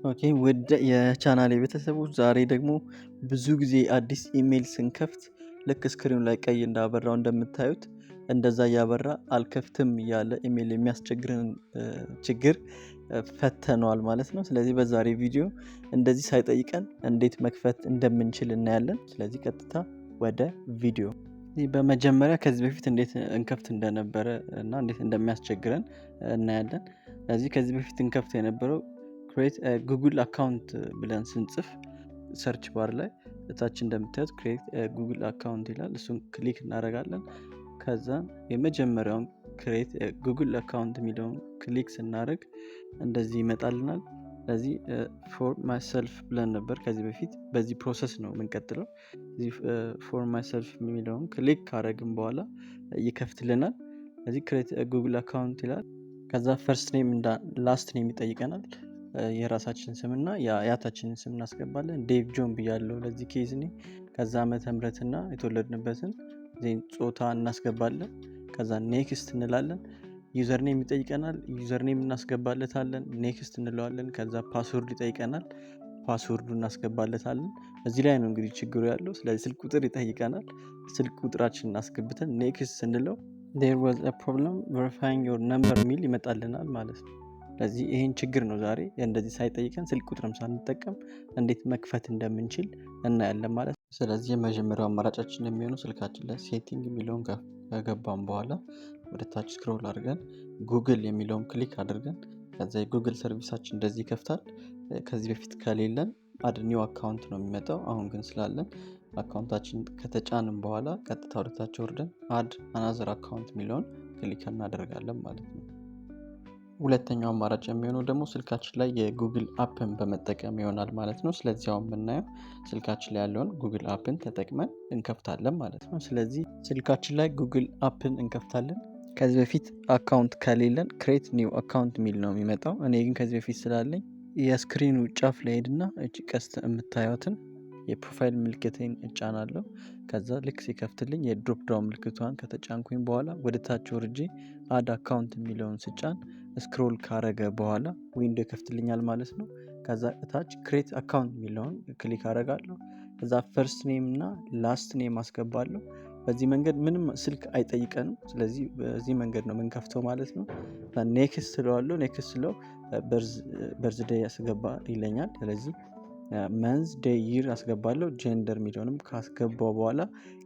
Okay፣ ውድ የቻናሌ ቤተሰቦች፣ ዛሬ ደግሞ ብዙ ጊዜ አዲስ ኢሜይል ስንከፍት ልክ screen ኑ ላይ ቀይ እንዳበራው እንደምታዩት እንደዛ እያበራ አልከፍትም እያለ ኢሜይል የሚያስቸግርን ችግር ፈተነዋል ማለት ነው። ስለዚህ በዛሬ ቪዲዮ እንደዚህ ሳይጠይቀን እንዴት መክፈት እንደምንችል እናያለን። ስለዚህ ቀጥታ ወደ ቪዲዮ። በመጀመሪያ ከዚህ በፊት እንዴት እንከፍት እንደነበረ እና እንዴት እንደሚያስቸግረን እናያለን። ስለዚህ ከዚህ በፊት እንከፍት የነበረው create Google account ብለን ስንጽፍ search bar ላይ እታች እንደምታዩት create Google account ይላል። እሱን click እናደርጋለን። ከዛ የመጀመሪያውን create Google account የሚለውን click ስናደርግ እንደዚህ ይመጣልናል። ስለዚህ for myself ብለን ነበር ከዚህ በፊት፣ በዚህ process ነው የምንቀጥለው። For myself የሚለውን click ካደረግን በኋላ ይከፍትልናል። እዚህ create Google account ይላል። ከዛ first name last name ይጠይቀናል። የራሳችን ስምና የአያታችንን ስም እናስገባለን። ዴቭ ጆን ብያለሁ ለዚህ case እኔ። ከዛ ዓመተ ምህረትና የተወለድንበትን፣ then ጾታ እናስገባለን። ከዛ next እንላለን። Username ይጠይቀናል። Username እናስገባለታለን። Next እንለዋለን። ከዛ password ይጠይቀናል። Password ኡ እናስገባለታለን። እዚህ ላይ ነው እንግዲህ ችግሩ ያለው። ስለዚህ ስልክ ቁጥር ይጠይቀናል። ስልክ ቁጥራችንን አስገብተን next ስንለው "There was a problem verifying your number" የሚል ይመጣልናል ማለት ነው። ስለዚህ ይህን ችግር ነው ዛሬ እንደዚህ ሳይጠይቀን፣ ስልክ ቁጥርም ሳንጠቀም እንዴት መክፈት እንደምንችል እናያለን ማለት ነው። ስለዚህ የመጀመሪያው አማራጫችን የሚሆነው ስልካችን ላይ setting የሚለውን ከገባን በኋላ ወደ ታች scroll አድርገን ጉግል የሚለውን click አድርገን ከዛ የ Google service ኣችን እንደዚህ ይከፍታል። ከዚህ በፊት ከሌለን add new account ነው የሚመጣው። አሁን ግን ስላለን account ኣችን ከተጫንን በኋላ ቀጥታ ወደታች ወርደን add another account የሚለውን click እናደርጋለን ማለት ነው። ሁለተኛው አማራጭ የሚሆነው ደግሞ ስልካችን ላይ የ Google app ን በመጠቀም ይሆናል ማለት ነው። ስለዚህ አሁን የምናየው ስልካችን ላይ ያለውን Google app ን ተጠቅመን እንከፍታለን ማለት ነው። ስለዚህ ስልካችን ላይ Google app ን እንከፍታለን። ከዚህ በፊት account ከሌለን create new account የሚል ነው የሚመጣው። እኔ ግን ከዚህ በፊት ስላለኝ የ screen ኑ ጫፍ ላይ ሄድና እቺ ቀስት የምታዩትን የ profile ምልክቴን እጫናለሁ። ከዛ ልክ ሲከፍትልኝ የ drop down ምልክቷን ከተጫንኩኝ በኋላ ወደ ታች ወርጄ add account የሚለውን ስጫን scroll ካረገ በኋላ window ይከፍትልኛል ማለት ነው። ከዛ እታች create account የሚለውን click አረጋለሁ። ከዛ first name እና last name አስገባለሁ። በዚህ መንገድ ምንም ስልክ አይጠይቀንም። ስለዚህ በዚህ መንገድ ነው የምንከፍተው ማለት ነው። Next ስለዋለሁ። Next ስለው birthday አስገባ ይለኛል። ስለዚህ month፣ day፣ year አስገባለሁ። Gender የሚለውንም ካስገባው በኋላ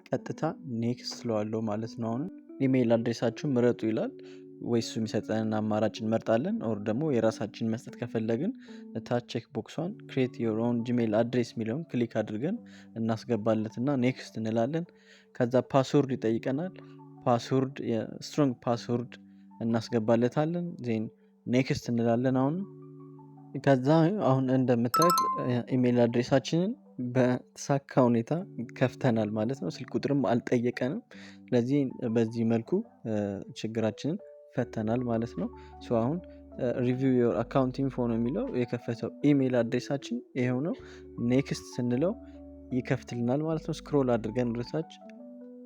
ቀጥታ next ስለዋለሁ ማለት ነው። አሁን email address ኣችሁን ምረጡ ይላል። ወይ እሱ የሚሰጠንን አማራጭ እንመርጣለን or ደግሞ የራሳችን መስጠት ከፈለግን ታች check box ኧን create your own Gmail address የሚለውን click አድርገን እናስገባለትና next እንላለን። ከዛ password ይጠይቀናል። Password፣ strong password እናስገባለታለን። Then next እንላለን። አሁን ከዛ አሁን እንደምታዩት email address ኣችንን በተሳካ ሁኔታ ከፍተናል ማለት ነው። ስልክ ቁጥርም አልጠየቀንም። ስለዚህ በዚህ መልኩ ችግራችንን ፈተናል ማለት ነው። So አሁን review your account info ነው የሚለው። የከፈተው email address ኣችን ይሄው ነው። Next ስንለው ይከፍትልናል ማለት ነው። Scroll አድርገን ወደታች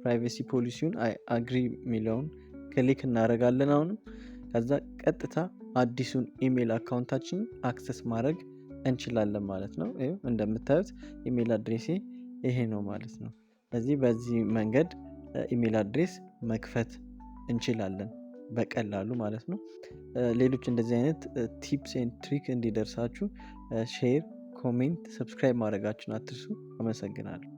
privacy policy ውን I agree የሚለውን click እናደርጋለን። አሁንም ከዛ ቀጥታ አዲሱን email account ኣችንን access ማድረግ እንችላለን ማለት ነው። ይኸው እንደምታዩት email address ኤ ይሄ ነው ማለት ነው። ስለዚህ በዚህ መንገድ email address መክፈት እንችላለን በቀላሉ ማለት ነው። ሌሎች እንደዚህ አይነት tips and trick እንዲደርሳችሁ share፣ comment፣ subscribe ማድረጋችሁን አትርሱ። አመሰግናለሁ።